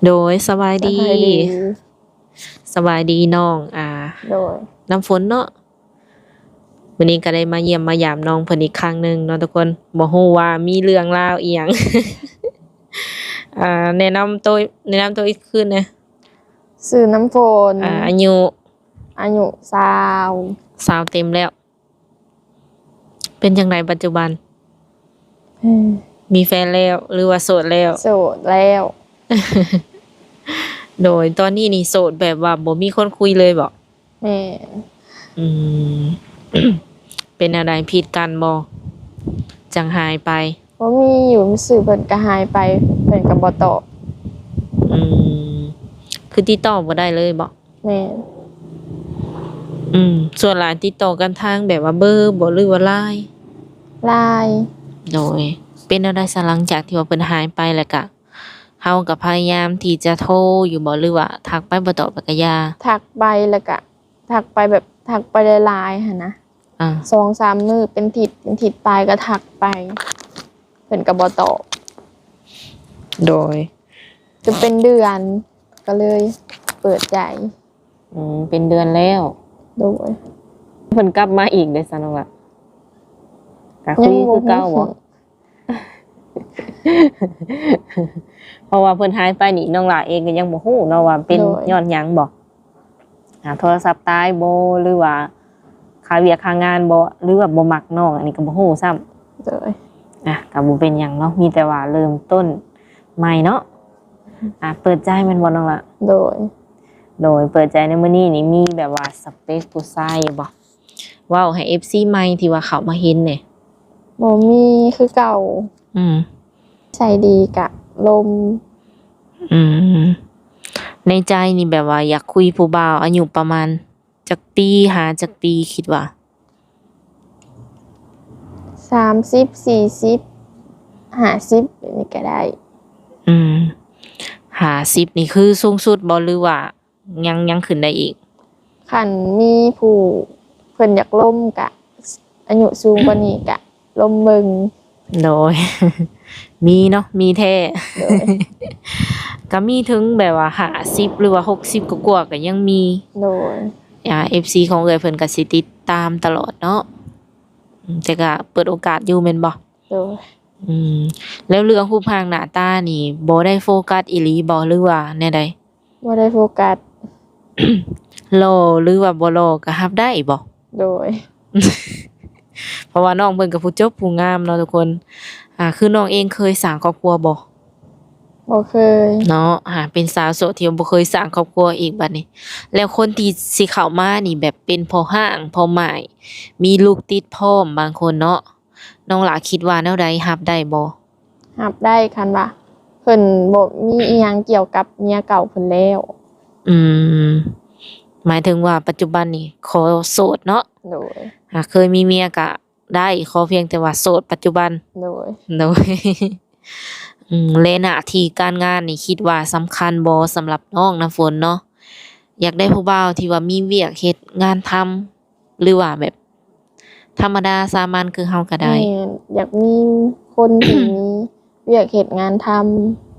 ໂດຍ ສະບາຍດີ ສະບາຍດີ ສະບາຍດີນ້ອງ ອ່າ ໂດຍ ນ້ຳຝົນເນາະ. ມື້ນີ້ກໍໄດ້ມາຢ້ຽມມາຢາມນ້ອງເພິ່ນອີກຄັ້ງໜຶ່ງເນາະທຸກຄົນ. ບໍ່ຮູ້ວ່າມີເລື່ອງລາວອີ່ຫຍັງ ອ່າ ແນະນຳໂຕ ແນະນຳໂຕອີກຄືນແດ່. ຊື່ນ້ຳຝົນ ອ່າ ອາຍຸ ອາຍຸຊາວ ຊາວເຕັມແລ້ວ. ເປັນຈັ່ງໃດປັດຈຸບັນ? ເອີ ມີແຟນແລ້ວ ຫຼືວ່າໂສດແລ້ວ? ໂສດແລ້ວ. ໂດຍ ຕອນນີ້ນີ້ໂສດແບບວ່າບໍ່ມີຄົນຄຸຍເລີຍບໍ? ແມ່ນ. ອືມ ເປັນແນວໃດ ຜິດກັນບໍ ຈັ່ງຫາຍໄປ? ບໍ່ມີ ຢູ່ຊື່ເພິ່ນກໍຫາຍໄປ ເພິ່ນກໍບໍ່ຕອບ. ອືມ ຄືຕິດຕໍ່ບໍ່ໄດ້ເລີຍບໍ? ແມ່ນ. ອືມ ສ່ວນຫຼາຍຕິດຕໍ່ກັນທາງແບບວ່າເບີບໍ ຫຼືວ່າ LINE? LINE. ໂດຍ ເປັນແນວໃດຊະ ຫຼັງຈາກທີ່ວ່າເພິ່ນຫາຍໄປ ແລ້ວກະ ເຮົາກໍພະຍາຍາມທີ່ຈະໂທຢູ່ບໍ ຫຼືວ່າທັກໄປບໍ່ຕອບ ແລ້ວກະຢ່າ? ທັກໄປ ແລ້ວກະທັກໄປແບບ ທັກໄປຫຼາຍໆຫັ້ນນະ ອ່າ ສອງສາມມື້ ເປັນທິດ ເປັນທິດປາຍກໍທັກໄປ ເພິ່ນກໍບໍ່ຕອບ. ໂດຍ ຈະເປັນເດືອນ ກໍເລີຍເປີດໃຈ. ອືມ ເປັນເດືອນແລ້ວ. ໂດຍ ເພິ່ນກັບມາອີກເດ້ຊະນ້ອງລະ? ກະຄຸຍຄືເກົ່າບໍ? ຍັງບໍ່ຮູ້ ເພາະວ່າເພິ່ນຫາຍໄປນີ້ ນ້ອງຫຼ້າເອງກໍຍັງບໍ່ຮູ້ເນາະວ່າເປັນ ໂດຍ ຍ້ອນຫຍັງບໍ? ຫາໂທລະສັບຕາຍບໍ ຫຼືວ່າຄາວຽກຄາງານບໍ ຫຼືວ່າບໍ່ມັກນ້ອງ ອັນນີ້ກໍບໍ່ຮູ້ຊ້ຳ. ໂດຍ ອ່ະ ກໍບໍ່ເປັນຫຍັງເນາະ ມີແຕ່ວ່າເລີ່ມຕົ້ນໃໝ່ເນາະ. ອ່ະ ເປີດໃຈແມ່ນບໍ່ນ້ອງລະ? ໂດຍ ໂດຍ ເປີດໃຈໃນມື້ນີ້ນີ້ ມີແບບວ່າສະເປັກຜູ້ຊາຍຢູ່ບໍ່? ເວົ້າໃຫ້ເອັຟຊີໃໝ່ທີ່ວ່າເຂົ້າມາເຫັນແດ່. ບໍ່ມີ ຄືເກົ່າ. ອືມ ໃສດີກະລົມ. ອືມ ໃນໃຈນີ້ແບບວ່າຢາກຄຸຍຜູ້ບ່າວອາຍຸປະມານຈັກປີ ຫາຈັກປີ ຄິດວ່າ? ສາມສິບ ສີ່ສິບ ຫ້າສິບ ແບບນີ້ກໍໄດ້. ອືມ ຫ້າສິບນີ້ຄືສູງສຸດບໍ່ ຫຼືວ່າ ຍັງ ຍັງຂຶ້ນໄດ້ອີກ? ຄັນມີຜູ້ເພິ່ນຢາກລົມກະ ອາຍຸສູງກວ່ານີ້ກະລົມເບິ່ງ. ໂດຍ ມີເນາະ ມີແທ້. ໂດຍ ກະມີເຖິງແບບວ່າຫ້າສິບ ຫຼືວ່າຫົກສິບກວ່າໆກະຍັງມີ. ໂດຍ ອ່າ ເອັຟຊີຂອງເອື້ອຍເພິ່ນກະຊິຕິດຕາມຕະຫຼອດເນາະ. ອືມ ແຕ່ກະເປີດໂອກາດຢູ່ແມ່ນບໍ່? ໂດຍ ອືມ ແລ້ວເລື່ອງຮູບຮ່າງໜ້າຕານີ້ບໍ່ໄດ້ໂຟກັສອີ່ຫຼີບໍ່ ຫຼືວ່າແນວໃດ? ບໍ່ໄດ້ໂຟກັສ. ຫຼໍ່ ຫຼືວ່າບໍ່ຫຼໍ່ກໍຮັບໄດ້ບໍ່? ໂດຍ ເພາະວ່ານ້ອງເພິ່ນກໍຜູ້ຈົບຜູ້ງາມເນາະທຸກຄົນ. ອ່າ ຄືນ້ອງເອງເຄີຍສ້າງຄອບຄົວບໍ່? ບໍ່ເຄີຍເນາະ. ອ່າ ເປັນສາວໂສດທີ່ບໍ່ເຄີຍສ້າງຄອບຄົວອີກບັດນີ້. ແລ້ວຄົນທີ່ຊິເຂົ້າມານີ້ແບບເປັນພໍ່ຮ້າງພໍ່ໝ້າຍ ມີລູກຕິດພ້ອມບາງຄົນເນາະ. ນ້ອງຫຼ້າຄິດວ່າແນວໃດ ຮັບໄດ້ບໍ່? ຮັບໄດ້ ຄັນວ່າເພິ່ນບໍ່ມີອີ່ຫຍັງກ່ຽວກັບເມຍເກົ່າເພິ່ນແລ້ວ. ອືມ ໝາຍເຖິງວ່າປັດຈຸບັນນີ້ຂໍໂສດເນາະ? ໂດຍ ຫາກເຄີຍມີເມຍກະໄດ້ ຂໍພຽງແຕ່ວ່າໂສດປັດຈຸບັນ. ໂດຍ ໂດຍ ອືມ ແລະ ໜ້າທີ່ການງານນີ້ຄິດວ່າສຳຄັນບໍ່ ສຳລັບນ້ອງນ້ຳຝົນເນາະ? ຢາກໄດ້ຜູ້ບ່າວທີ່ວ່າມີວຽກເຮັດງານທຳ ຫຼືວ່າແບບທຳມະດາສາມັນຄືເຮົາກໍໄດ້. ແມ່ນ ຢາກມີຄົນທີ່ມີວຽກເຮັດງານທຳ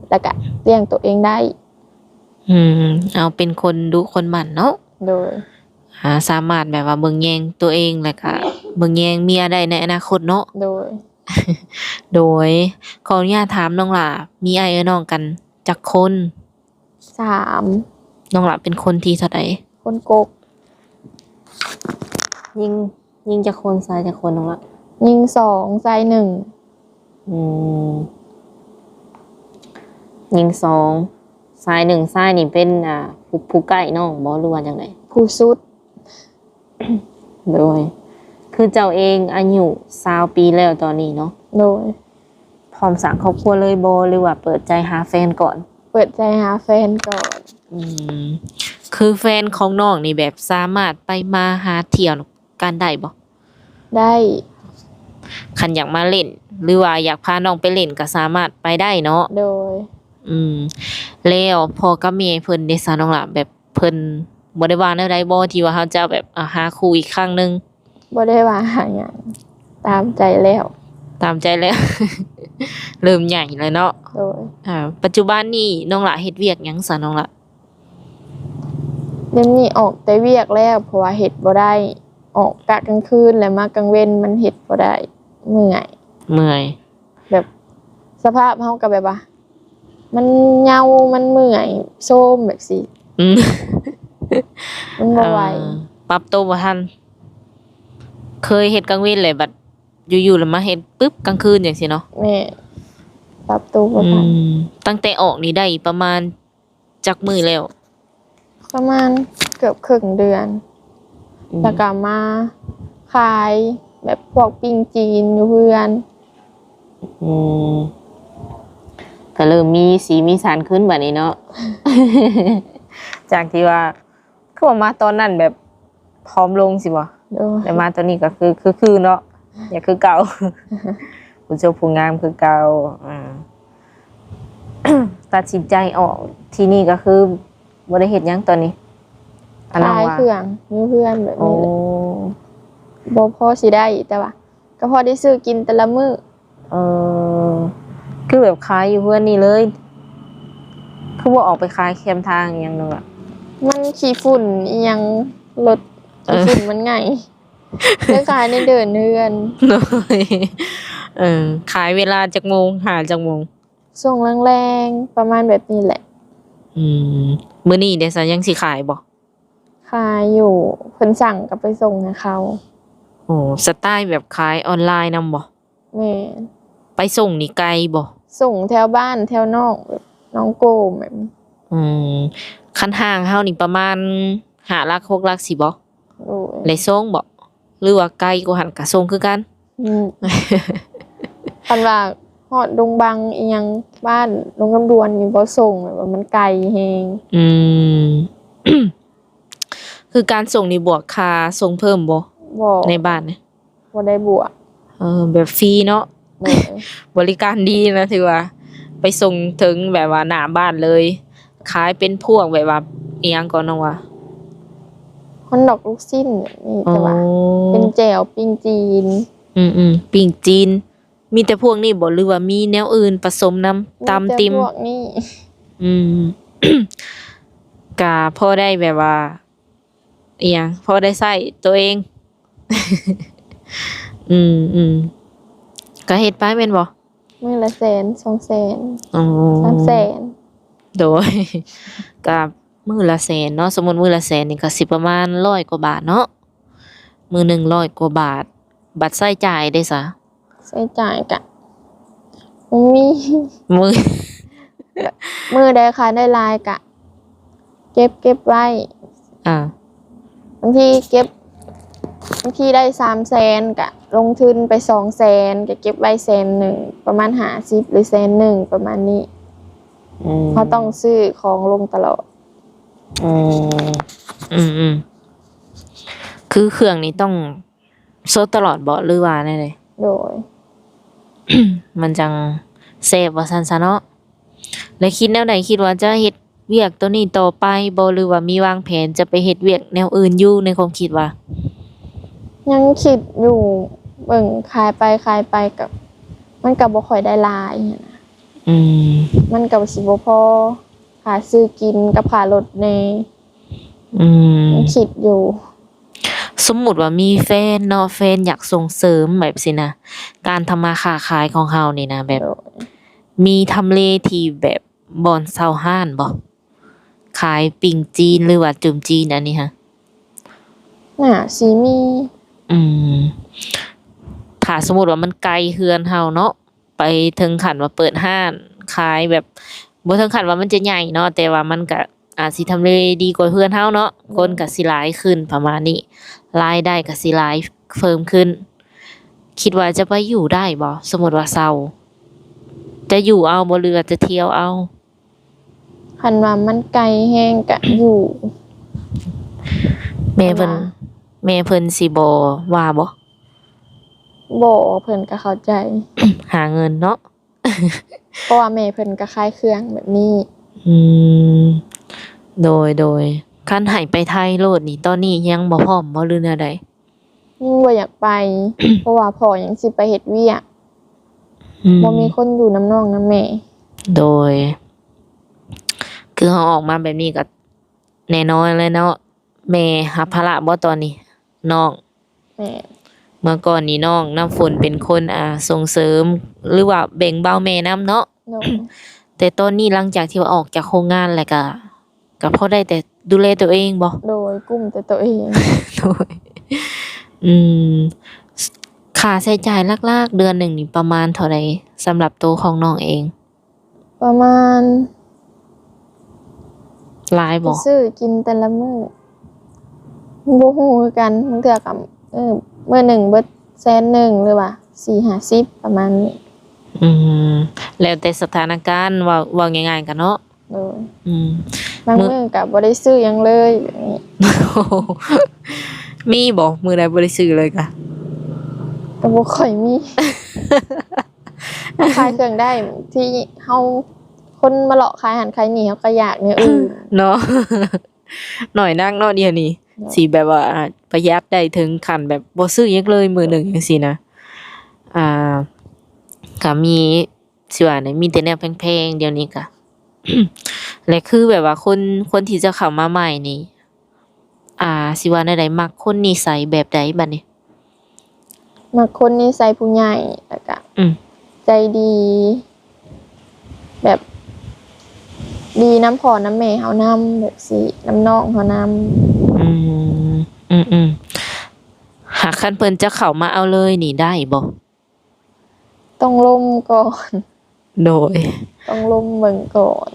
ແລ້ວກະລ້ຽງໂຕເອງໄດ້. ອືມ ເອົາເປັນຄົນດຸຄົນໝັ່ນເນາະ. ໂດຍ ຫາສາມາດແບບວ່າເບິ່ງແຍງໂຕເອງ ແລ້ວກະເບິ່ງແຍງເມຍໄດ້ໃນອະນາຄົດເນາະ. ໂດຍ ໂດຍ ຂໍອະນຸຍາດຖາມນ້ອງຫຼ້າ ມີອ້າຍເອື້ອຍນ້ອງກັນຈັກຄົນ? ສາມ. ນ້ອງຫຼ້າເປັນຄົນທີເທົ່າໃດ? ຄົນກົກ. ຍິງ ຍິງຈັກຄົນ ຊາຍຈັກຄົນນ້ອງຫຼ້າ? ຍິງສອງ ຊາຍໜຶ່ງ. ອືມ ຍິງສອງ ຊາຍໜຶ່ງ. ຊາຍນີ້ເປັນ ອ່າ ຜູ້ ຜູ້ໃກ້ນ້ອງບໍ່ ຫຼືວ່າຈັ່ງໃດ? ຜູ້ສຸດ. ໂດຍ ຄືເຈົ້າເອງອາຍຸຊາວປີແລ້ວຕອນນີ້ເນາະ? ໂດຍ ພ້ອມສ້າງຄອບຄົວເລີຍບໍ່ ຫຼືວ່າເປີດໃຈຫາແຟນກ່ອນ? ເປີດໃຈຫາແຟນກ່ອນ. ອືມ ຄືແຟນຂອງນ້ອງນີ້ແບບສາມາດໄປມາຫາທ່ຽວກັນໄດ້ບໍ່? ໄດ້. ຄັນຢາກມາຫຼິ້ນ ຫຼືວ່າຢາກພານ້ອງໄປຫຼິ້ນກໍສາມາດໄປໄດ້ເນາະ? ໂດຍ. ອືມ ແລ້ວພໍ່ກັບແມ່ເພິ່ນເດ ຊະນ້ອງຫຼ້າ ແບບ ເພິ່ນບໍ່ໄດ້ວ່າແນວໃດບໍ່ ທີ່ວ່າເຮົາຈະແບບ ອາ ຫາຄູ່ອີກຄັ້ງໜຶ່ງ? ບໍ່ໄດ້ວ່າຫາຫຍັງ ຕາມໃຈແລ້ວ. ຕາມໃຈແລ້ວ ເລີ່ມໃຫຍ່ແລ້ວເນາະ. ໂດຍ. ອ່າ ປັດຈຸບັນນີ້ນ້ອງຫຼ້າເຮັດວຽກຫຍັງຊະນ້ອງຫຼ້າ? ດຽວນີ້ອອກແຕ່ວຽກແລ້ວ ເພາະວ່າເຮັດບໍ່ໄດ້ ອອກກະກາງຄືນ ແລ້ວມາກາງເວັນມັນເຮັດບໍ່ໄດ້ ເມື່ອຍ ເມື່ອຍ. ແບບສະພາບເຮົາກໍແບບວ່າ ມັນເຫງົາ ມັນເມື່ອຍ ໂຊມແບບຊີ້. ອືມ ມັນບໍ່ໄຫວ. ເອີ ປັບໂຕບໍ່ທັນ. ເຄີຍເຮັດກາງເວັນແລ້ວ ບັດຢູ່ໆແລ້ວມາເຮັດປຶບກາງຄືນຈັ່ງຊີ້ເນາະ. ແມ່ນ ປັບໂຕບໍ່ທັນ. ອືມ ຕັ້ງແຕ່ອອກນີ້ໄດ້ປະມານຈັກມື້ແລ້ວ? ປະມານເກືອບເຄິ່ງເດືອນ. ອືມ ແລ້ວກໍມາຂາຍແບບພວກປີ້ງຈີນຢູ່ເຮືອນ. ອືມ ກໍເລີ່ມມີສີມີສັນຂຶ້ນບັດນີ້ເນາະ ຈາກທີ່ວ່າ ຄືວ່າມາຕອນນັ້ນແບບຜອມລົງຊີ້ບໍ່? ໂດຍ. ແລ້ວມາຕອນນີ້ກໍຄື ຄື ຄືເນາະ ຢາກຄືເກົ່າ ຜູ້ໂຈບຜູ້ງາມຄືເກົ່າ. ອ່າ ຕັດສິນໃຈອອກທີ່ນີ້ກໍຄືບໍ່ໄດ້ເຮັດຫຍັງຕອນນີ້? ອັນນັ້ນວ່າ ຂາຍເຄື່ອງຢູ່ເຮືອນແບບນີ້ແຫຼະ. ໂອ້ ບໍ່ພໍຊິໄດ້ ແຕ່ວ່າກໍພໍໄດ້ຊື້ກິນແຕ່ລະມື້. ເອີ ຄືແບບຂາຍຢູ່ເຮືອນນີ້ເລີຍ ຄືບໍ່ອອກໄປຂາຍແຄມທາງອີ່ຫຍັງເນາະ? ມັນຂີ້ຝຸ່ນອີ່ຫຍັງ ລົດ ເອີ ຂີ້ຝຸ່ນມັນໄຫງ່ ໄປຂາຍໃນເດີ່ນເຮືອນ. ໂດຍ. ເອີ ຂາຍເວລາຈັກໂມງ ຫາຈັກໂມງ? ຊ່ວງແລງໆ ປະມານແບບນີ້ແຫຼະ. ອືມ ມື້ນີ້ເດຊະ ຍັງຊິຂາຍບໍ່? ຂາຍຢູ່ ເພິ່ນສັ່ງກໍໄປສົ່ງໃຫ້ເຂົາ. ໂອ້ ສະໄຕແບບຂາຍອອນລາຍນຳບໍ່? ແມ່ນ. ໄປສົ່ງນີ້ໄກບໍ່? ສົ່ງແຖວບ້ານແຖວນອກ ແບບໜອງໂກງແບບນີ້. ອືມ ຄັນຫ່າງເຮົານີ້ປະມານຫ້າຫຼັກຫົກຫຼັກຊີ້ບໍ່? ໂດຍ. ໄດ້ສົ່ງບໍ່ ຫຼືວ່າໄກກວ່າຫັ້ນກໍສົ່ງຄືກັນ? ອືມ ຄັນວ່າຮອດດົງບັງອີ່ຫຍັງ ບ້ານດົງນ້ຳດວນນີ້ບໍ່ສົ່ງ ແບບວ່າມັນໄກແຮງ. ອືມ ຄືການສົ່ງນີ້ບວກຄ່າສົ່ງເພີ່ມບໍ່? ບໍ່ ໃນບ້ານນະ? ບໍ່ໄດ້ບວກ. ເອີ ແບບຟຣີເນາະ. ໂດຍ. ບໍລິການດີນະ ຖືວ່າໄປສົ່ງເຖິງແບບວ່າໜ້າບ້ານເລີຍ. ຂາຍເປັນພວກແບບວ່າ ອີ່ຫຍັງກໍນ້ອງວ່າ ຮອດດອກລູກຊີ້ນແບບນີ້. ອໍ ແຕ່ວ່າເປັນແຈ່ວ ປີ້ງຈີນ. ອືມໆ ປີ້ງຈີນ. ມີແຕ່ພວກນີ້ບໍ່ ຫຼືວ່າມີແນວອື່ນປະສົມນຳ? ມີແຕ່ຕຳຕິ່ມ ພວກນີ້. ອືມ ກະພໍໄດ້ແບບວ່າ ອີ່ຫຍັງ ພໍໄດ້ໃຊ້ໂຕເອງ. ອືມໆ ກະເຮັດໄປແມ່ນບໍ່? ມື້ລະແສນ ສອງແສນ. ອໍ ສາມແສນ. ໂດຍ. ກະມື້ລະແສນເນາະ ສົມມຸດມື້ລະແສນນີ້ກະຊິປະມານຮ້ອຍກວ່າບາດເນາະ ມື້ໜຶ່ງຮ້ອຍກວ່າບາດ. ບັດໃຊ້ຈ່າຍເດຊະ? ໃຊ້ຈ່າຍກະບໍ່ມີ. ມື້ ມື້ໃດຂາຍໄດ້ຫຼາຍກະເກັບ ເກັບໄວ້. ອ່າ ບາງທີເກັບ ບາງທີໄດ້ສາມແສນກະລົງທຶນໄປສອງແສນ ກະເກັບໄວ້ແສນໜຶ່ງ ປະມານຫ້າສິບ ຫຼືແສນໜຶ່ງ ປະມານນີ້. ອືມ ເຮົາຕ້ອງຊື້ຂອງລົງຕະຫຼອດ. ອືມ ອືມໆ ຄືເຄື່ອງນີ້ຕ້ອງ ສົດຕະຫຼອດບໍ່ ຫຼືວ່າແນວໃດ? ໂດຍ. ມັນຈັ່ງແຊບວ່າຊັ້ນຊະເນາະ. ແລະ ຄິດແນວໃດ? ຄິດວ່າຈະເຮັດວຽກໂຕນີ້ຕໍ່ໄປບໍ່ ຫຼືວ່າມີວາງແຜນຈະໄປເຮັດວຽກແນວອື່ນຢູ່ໃນຄວາມຄິດວ່າ? ຍັງຄິດຢູ່ ເບິ່ງຂາຍໄປຂາຍໄປກໍ ມັນກໍບໍ່ຄ່ອຍໄດ້ຫຼາຍຫັ້ນນະ. ອືມ ມັນກໍຊິບໍ່ພໍຄ່າຊື້ກິນກັບຄ່າລົດແດ່. ອືມ ຍັງຄິດຢູ່. ສົມມຸດວ່າມີແຟນເນາະ ແຟນຢາກສົ່ງເສີມແບບຊີ້ນະ ການທຳມາຄ້າຂາຍຂອງເຮົານີ້ນະ ແບບ ໂດຍ ມີທຳເລທີ່ແບບບ່ອນເຊົ່າຮ້ານບໍ່? ຂາຍປີ້ງຈີນ ຫຼືວ່າຈຸ່ມຈີນອັນນີ້ຫະ? ໜ້າຊິມີ. ອືມ ຖ້າສົມມຸດວ່າມັນໄກເຮືອນເຮົາເນາະ ໄປເຖິງຂັ້ນວ່າເປີດຮ້ານຂາຍແບບ ບໍ່ເຖິງຂັ້ນວ່າມັນຈະໃຫຍ່ເນາະ ແຕ່ວ່າມັນກະອາດຊິທຳເລດີກວ່າເຮືອນເຮົາເນາະ ອືມ ຄົນກະຊິຫຼາຍຂຶ້ນປະມານນີ້ ລາຍໄດ້ກະຊິຫຼາຍເພີ່ມຂຶ້ນ. ຄິດວ່າຈະໄປຢູ່ໄດ້ບໍ່? ສົມມຸດວ່າເຊົ່າ ຈະຢູ່ເອົາບໍ່ ຫຼືວ່າຈະທ່ຽວເອົາ? ຄັນວ່າມັນໄກແຮງກະຢູ່. ແມ່ເພິ່ນ ຄັນວ່າ ແມ່ເພິ່ນຊິບໍ່ວ່າບໍ່? ບໍ່ ເພິ່ນກະເຂົ້າໃຈ ຫາເງິນເນາະ. ເພາະວ່າແມ່ເພິ່ນກໍຂາຍເຄື່ອງແບບນີ້. ອືມ ໂດຍ ໂດຍ. ຄັນໃຫ້ໄປໄທໂລດນີ້ ຕອນນີ້ຍັງບໍ່ພ້ອມບໍ່ ຫຼືແນວໃດ? ຍັງບໍ່ຢາກໄປ ເພາະວ່າພໍ່ຍັງຊິໄປເຮັດວຽກ. ອືມ ບໍ່ມີຄົນຢູ່ນຳນ້ອງນຳແມ່. ໂດຍ ຄືເຮົາອອກມາແບບນີ້ກໍແນ່ນອນແລ້ວເນາະ ແມ່ຮັບພາລະບໍ່ຕອນນີ້ນ້ອງ? ແມ່ນ. ເມື່ອກ່ອນນີ້ນ້ອງນ້ຳຝົນເປັນຄົນ ອ່າ ສົ່ງເສີມ ຫຼືວ່າແບ່ງເບົາແມ່ນຳເນາະ? ໂດຍ. ແຕ່ຕອນນີ້ຫຼັງຈາກທີ່ວ່າອອກຈາກໂຮງງານແລ້ວກະ ກະພໍໄດ້ແຕ່ດູແລຕົວເອງບໍ່? ໂດຍ ກຸ້ມແຕ່ຕົວເອງ. ໂດຍ ອືມ ຄ່າໃຊ້ຈ່າຍຫຼັກໆເດືອນໜຶ່ງນີ້ປະມານເທົ່າໃດ ສຳລັບໂຕຂອງນ້ອງເອງ? ປະມານ ຫຼາຍບໍ່? ຊື້ກິນແຕ່ລະມື້ ບໍ່ຮູ້ຄືກັນ ບາງເທື່ອກໍ ເອີ ມື້ໜຶ່ງເບິດແສນໜຶ່ງ ຫຼືວ່າສີ່ຫ້າສິບ ປະມານນີ້. ອືມ ແລ້ວແຕ່ສະຖານະການ ເວົ້າ ເວົ້າງ່າຍໆກັນເນາະ. ໂດຍ ອືມ ບາງມື້ກໍບໍ່ໄດ້ຊື້ຫຍັງເລີຍແບບນີ້. ມີບໍ່ ມື້ໃດບໍ່ໄດ້ຊື້ເລີຍກະ? ກໍບໍ່ຄ່ອຍມີ. ເຮົາຂາຍເຄື່ອງໄດ້ ທີ່ເຮົາ ຄົນມາເລາະຂາຍຫັ້ນຂາຍນີ້ ເຮົາກໍຢາກແນວອື່ນເນາະ. ໜ້ອຍນັກເນາະດຽວນີ້ ເນາະ ຊິແບບວ່າປະຢັດໄດ້ເຖິງຂັ້ນແບບບໍ່ຊື້ຫຍັງເລີຍມື້ໜຶ່ງຈັ່ງຊີ້ນະ. ອ່າ ກໍມີ ຊິວ່າແນວ ມີແຕ່ແນວແພງໆ ດຽວນີ້ກະ ແລະ ຄືແບບວ່າຄົນ ຄົນທີ່ຈະເຂົ້າມາໃໝ່ນີ້ ອ່າ ຊິວ່າແນວໃດ ມັກຄົນນິໄສແບບໃດບັດນີ້? ມັກຄົນນິໄສຜູ້ໃຫຍ່ ແລ້ວກະ ອືມ ໃຈດີ ແບບດີນຳພໍ່ນຳແມ່ເຮົານຳ ແບບຊີ້ ນຳນ້ອງເຮົານຳ. ອືມ ອືມໆ ຫາກຄັນເພິ່ນຈະເຂົ້າມາເອົາເລີຍນີ້ໄດ້ບໍ່? ຕ້ອງລົມກ່ອນ. ໂດຍ ຕ້ອງລົມເບິ່ງກ່ອນ.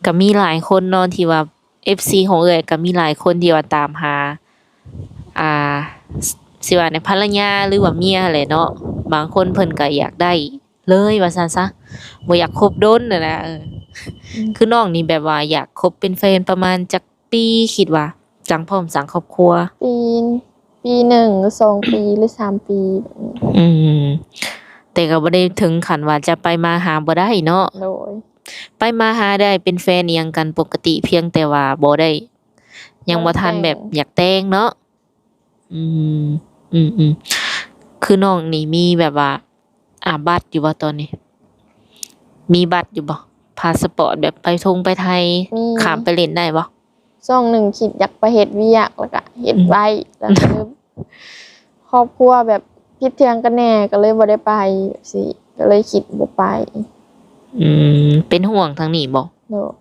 ກໍມີຫຼາຍຄົນເນາະ ທີ່ວ່າ ເອັຟຊີ ຂອງເອື້ອຍ ກໍມີຫຼາຍຄົນທີ່ວ່າຕາມຫາ ອ່າ ຊິວ່າໃນ ພັນລະຍາ ຫຼືວ່າເມຍຫັ້ນແຫຼະເນາະ. ບາງຄົນເພິ່ນກໍຢາກໄດ້ເລີຍວ່າຊັ້ນຊະ ບໍ່ຢາກຄົບດົນຫັ້ນນະ. ເອີ ອືມ ຄືນ້ອງນີ້ແບບວ່າຢາກຄົບເປັນແຟນປະມານຈັກ ປີ ຄິດວ່າ ຈັ່ງພ້ອມສ້າງຄອບຄົວ? ປີ ປີໜຶ່ງ ສອງປີ ຫຼື ສາມປີແບບນີ້. ອືມ ແຕ່ກໍບໍ່ໄດ້ເຖິງຂັ້ນວ່າຈະໄປມາຫາບໍ່ໄດ້ເນາະ. ໂດຍ ໄປມາຫາໄດ້ເປັນແຟນອີ່ຫຍັງກັນປົກກະຕິ ພຽງແຕ່ວ່າບໍ່ໄດ້ ຍັງບໍ່ທັນແບບຢາກແຕ່ງເນາະ. ອືມ ອືມໆ ຄືນ້ອງນີ້ມີແບບວ່າ ອາ ບັດຢູ່ບໍ່ຕອນນີ້? ມີບັດຢູ່ບໍ່? ພາສະປອດແບບໄປທົ່ງໄປໄທ ມີ ຂ້າມໄປຫຼິ້ນໄດ້ບໍ່? ຊ່ວງໜຶ່ງຄິດຢາກໄປເຮັດວຽກ ແລ້ວກະເຮັດ ອືມ ໄວ້ ແລ້ວກະເລີຍ ຄອບຄົວແບບຜິດຖຽງກັນແດ່ ກໍເລີຍບໍ່ໄດ້ໄປ ຈັ່ງຊີ້ ກໍເລີຍຄິດບໍ່ໄປ. ອືມ ເປັນຫ່ວງທາງນີ້ບໍ່? ໂດຍ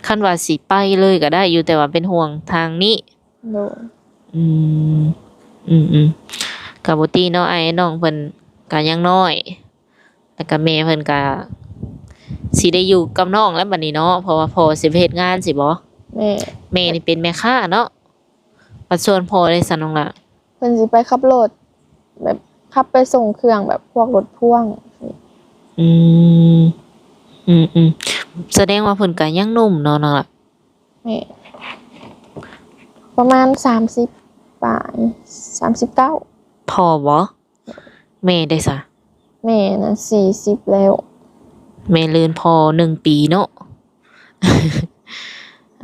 ຄັນວ່າຊິໄປເລີຍກໍໄດ້ຢູ່ ແຕ່ວ່າເປັນຫ່ວງທາງນີ້. ໂດຍ ອືມ ອືມໆ ກໍບໍ່ຕິເນາະ ອ້າຍນ້ອງເພິ່ນກໍຍັງນ້ອຍ ແລ້ວກໍແມ່ເພິ່ນກໍຊິໄດ້ຢູ່ກັບນ້ອງແລ້ວບັດນີ້ເນາະ ເພາະວ່າພໍ່ຊິໄປເຮັດງານຊີ້ບໍ? ແມ່ ແມ່ນີ້ເປັນແມ່ຄ້າເນາະ ບັດສ່ວນພໍ່ເດຊັ້ນນ້ອງຫຼ້າ? ເພິ່ນຊິໄປຂັບລົດ ແບບຂັບໄປສົ່ງເຄື່ອງ ແບບພວກລົດພ່ວງ. ອືມ ອືມໆ ສະແດງວ່າເພິ່ນກໍຍັງໜຸ່ມເນາະນ້ອງຫຼ້າ? ແມ່ນ ປະມານສາມສິບປາຍ ສາມສິບເກົ້າ. ພໍ່ບໍ? ແມ່ເດຊະ? ແມ່ນະສີ່ສິບແລ້ວ ແມ່ເລີນພໍ່ໜຶ່ງປີເນາະ.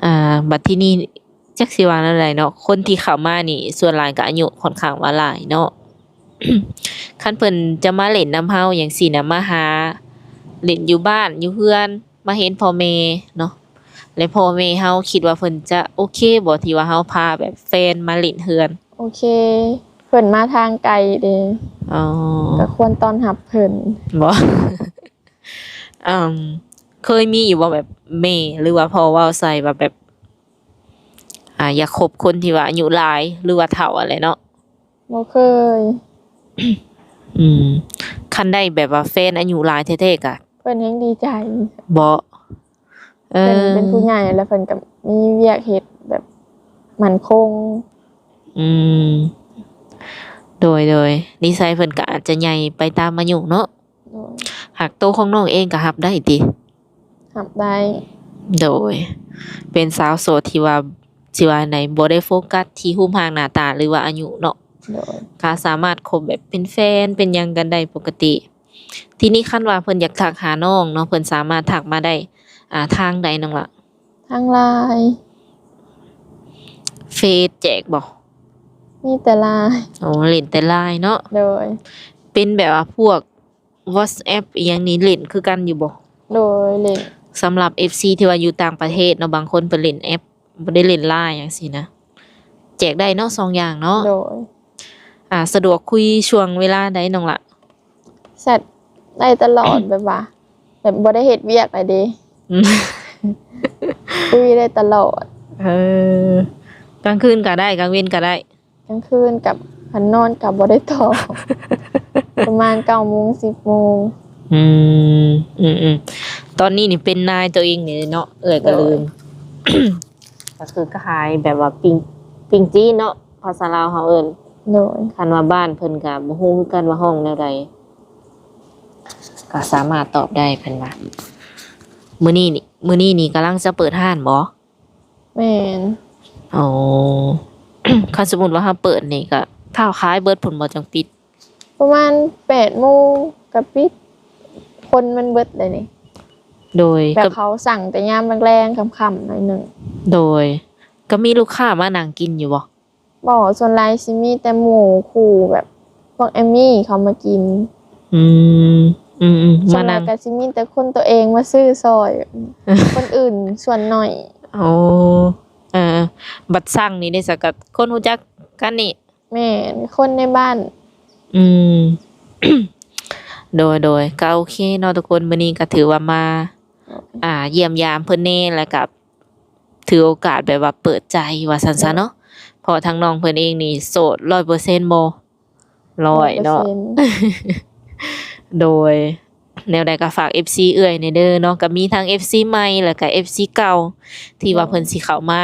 ອ່າ ບັດທີນີ້ຈັກຊິວ່າແນວໃດເນາະ ຄົນທີ່ເຂົ້າມານີ້ສ່ວນຫຼາຍກໍອາຍຸຂ້ອນຂ້າງວ່າຫຼາຍເນາະ. ຄັນເພິ່ນຈະມາຫຼິ້ນນຳເຮົາຫຍັງຊີ້ນະ ມາຫາຫຼິ້ນຢູ່ບ້ານຢູ່ເຮືອນ ມາເຫັນພໍ່ແມ່ເນາະ ແລະ ພໍ່ແມ່ເຮົາຄິດວ່າເພິ່ນຈະໂອເຄບໍ່ ທີ່ວ່າເຮົາພາແບບແຟນມາຫຼິ້ນເຮືອນ? ໂອເຄ ເພິ່ນມາທາງໄກເດ້. ອໍ ກໍຄວນຕ້ອນຮັບເພິ່ນບໍ? ອືມ ເຄີຍມີຢູ່ບໍ່ແບບແມ່ ຫຼືວ່າພໍ່ເວົ້າໃສ່ວ່າແບບ ອ່າ ຢາກຄົບຄົນທີ່ວ່າອາຍຸຫຼາຍ ຫຼືວ່າເຖົ້າຫັ້ນແຫຼະເນາະ? ບໍ່ເຄີຍ. ອືມ ຄັນໄດ້ແບບວ່າແຟນອາຍຸຫຼາຍແທ້ໆກະ ເພິ່ນແຮ່ງດີໃຈບໍ? ເອີ ເພິ່ນເປັນຜູ້ໃຫຍ່ ແລ້ວເພິ່ນກໍມີວຽກເຮັດແບບໝັ້ນຄົງ. ອືມ ໂດຍໆ ນິໄສເພິ່ນກໍອາດຈະໃຫຍ່ໄປຕາມອາຍຸເນາະ. ໂດຍ ຫາກໂຕຂອງນ້ອງເອງກໍຮັບໄດ້ຕິ? ຮັບໄດ້. ໂດຍ ເປັນສາວໂສດທີ່ວ່າ ຊິວ່າໃດ ບໍ່ໄດ້ໂຟກັສທີ່ຮູບຮ່າງໜ້າຕາ ຫຼືວ່າອາຍຸເນາະ. ໂດຍ ກໍສາມາດຄົບແບບເປັນແຟນເປັນຫຍັງກັນໄດ້ປົກກະຕິ. ທີນີ້ຄັນວ່າເພິ່ນຢາກທັກຫານ້ອງເນາະ ເພິ່ນສາມາດທັກມາໄດ້ ອ່າ ທາງໃດນ້ອງລະ? ທາງ LINE. ເຟສແຈກບໍ່? ມີແຕ່ LINE. ໂອ້ ຫຼິ້ນແຕ່ LINE ເນາະ. ໂດຍ ເປັນແບບວ່າພວກ WhatsApp ອີ່ຫຍັງນີ້ ຫຼິ້ນຄືກັນຢູ່ບໍ່? ໂດຍ ຫຼິ້ນ. ສຳລັບເອັຟຊີທີ່ວ່າຢູ່ຕ່າງປະເທດເນາະ ບາງຄົນເພິ່ນຫຼິ້ນແອັບ ບໍ່ໄດ້ຫຼິ້ນ LINE ຫຍັງຊີ້ນະ ແຈກໄດ້ເນາະ ສອງຢ່າງເນາະ. ໂດຍ. ອ່າ ສະດວກຄຸຍຊ່ວງເວລາໃດນ້ອງລະ? ແຊັດໄດ້ຕະຫຼອດ ແບບວ່າ ແບບບໍ່ໄດ້ເຮັດວຽກແລ້ວເດ້ ອືມ ຄຸຍໄດ້ຕະຫຼອດ. ເອີ ກາງຄືນກໍໄດ້ ກາງເວັນກໍໄດ້. ກາງຄືນກັບ ຄັນນອນກໍບໍ່ໄດ້ຕອບ ປະມານເກົ້າໂມງ ສິບໂມງ. ອືມ ອືມໆ ຕອນນີ້ນີ້ເປັນນາຍຕົວເອງນີ້ເນາະ ເອື້ອຍກໍລືມ. ໂດຍ. ກໍຄືຂາຍແບບວ່າປີ້ງ ປີ້ງຈີນເນາະ ພາສາລາວເຮົາເອີ້ນ. ໂດຍ. ຄັນວ່າບ້ານເພິ່ນກໍບໍ່ຮູ້ຄືກັນວ່າຮ້ອງແນວໃດ ກໍສາມາດຕອບໄດ້ ເພິ່ນວ່າ. ມື້ນີ້ນີ້ ມື້ນີ້ນີ້ກຳລັງຈະເປີດຮ້ານບໍ່? ແມ່ນ. ອໍ ຄັນສົມມຸດວ່າເຮົາເປີດນີ້ກໍ ຖ້າຂາຍເບິດພຸ້ນບໍ່ຈັ່ງປິດ? ປະມານແປດໂມງກໍປິດ ຄົນມັນເບິດແລ້ວນີ້. ໂດຍ. ແບບ ກໍ ເຂົາສັ່ງແຕ່ຍາມແລງໆ ຄ່ຳໆ ໜ້ອຍໜຶ່ງ. ໂດຍ. ກໍມີລູກຄ້າມານັ່ງກິນຢູ່ບໍ່? ບໍ່ ສ່ວນຫຼາຍຊິມີແຕ່ໝູ່ຄູ່ ແບບພວກແອມມີເຂົາມາກິນ. ອືມ ອືມໆ ສ່ວນຫຼາຍ ມານັ່ງ ກໍຊິມີແຕ່ຄົນຕົວເອງມາຊື້ຊ່ອຍ ຄົນອື່ນສ່ວນໜ້ອຍ. ໂອ້ ເອີ ບັດສັ່ງນີ້ເດ້ ສະກັດ ຄົນຮູ້ຈັກກັນນີ້? ແມ່ນ ຄົນໃນບ້ານ. ອືມ ໂດຍໆ ກໍໂອເຄເນາະທຸກຄົນ ມື້ນີ້ກໍຖືວ່າມາ ໂດຍ ອ່າ ຢ້ຽມຢາມເພິ່ນແດ່ ແລ້ວກໍຖືໂອກາດແບບວ່າເປີດໃຈວ່າຊັ້ນຊະເນາະ ໂດຍ ເພາະທາງນ້ອງເພິ່ນເອງນີ້ໂສດຮ້ອຍເປີເຊັນບໍ່? ຮ້ອຍເນາະ ຮ້ອຍເປີເຊັນ. ໂດຍ ແນວໃດກໍຝາກເອັຟຊີເອື້ອຍແດ່ເດີເນາະ ກໍມີທັງເອັຟຊີໃໝ່ ແລ້ວກໍເອັຟຊີເກົ່າ ທີ່ວ່າ ໂດຍ ເພິ່ນຊິເຂົ້າມາ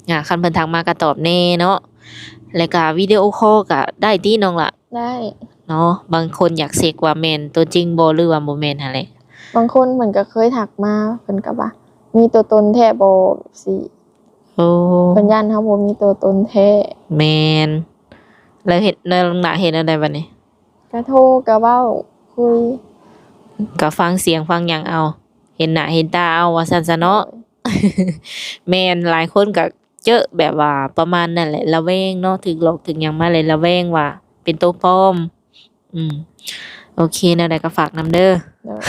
ອ່າ ຄັນເພິ່ນທັກມາກໍຕອບແດ່ເນາະ ແລ້ວກໍວິດີໂອຄໍກໍໄດ້ຕິນ້ອງລະ? ໄດ້ເນາະ ບາງຄົນຢາກເຊັກວ່າແມ່ນຕົວຈິງບໍ່ ຫຼືວ່າບໍ່ແມ່ນຫັ້ນແຫຼະ. ບາງຄົນເພິ່ນກໍເຄີຍທັກມາ ເພິ່ນກໍວ່າມີຕົວຕົນແທ້ບໍ່ ແບບຊີ້. ໂອ້ ເພິ່ນຢ້ານເຮົາບໍ່ມີຕົວຕົນແທ້. ແມ່ນ. ແລ້ວເຮັດ ແລ້ວນ້ອງລະເຮັດແນວໃດບັດນີ້? ກະໂທ ກະເວົ້າ ຄຸຍ ກະຟັງສຽງຟັງຫຍັງເອົາ ເຫັນໜ້າເຫັນຕາເອົາ ວ່າຊັ້ນຊະເນາະ. ໂດຍ. ແມ່ນ ຫຼາຍຄົນກະເຈີແບບວ່າປະມານນັ້ນແຫຼະ ລະແວງເນາະ ຖືກຫຼອກຖືກຫຍັງມາແລ້ວລະແວງວ່າເປັນໂຕປອມ. ອືມ ໂອເຄ ແນວໃດກໍຝາກນຳເດີ. ໂດຍ.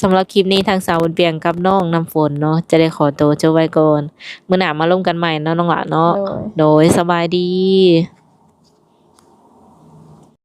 ສຳລັບຄລິບນີ້ ທາງສາວບຸນປຽງກັບນ້ອງນ້ຳຝົນເນາະ ຈະໄດ້ຂໍໂຕຈົບໄວ້ກ່ອນ ມື້ໜ້າມາລົມກັນໃໝ່ເນາະນ້ອງຫຼ້າເນາະ. ໂດຍ. ໂດຍ ສະບາຍດີ.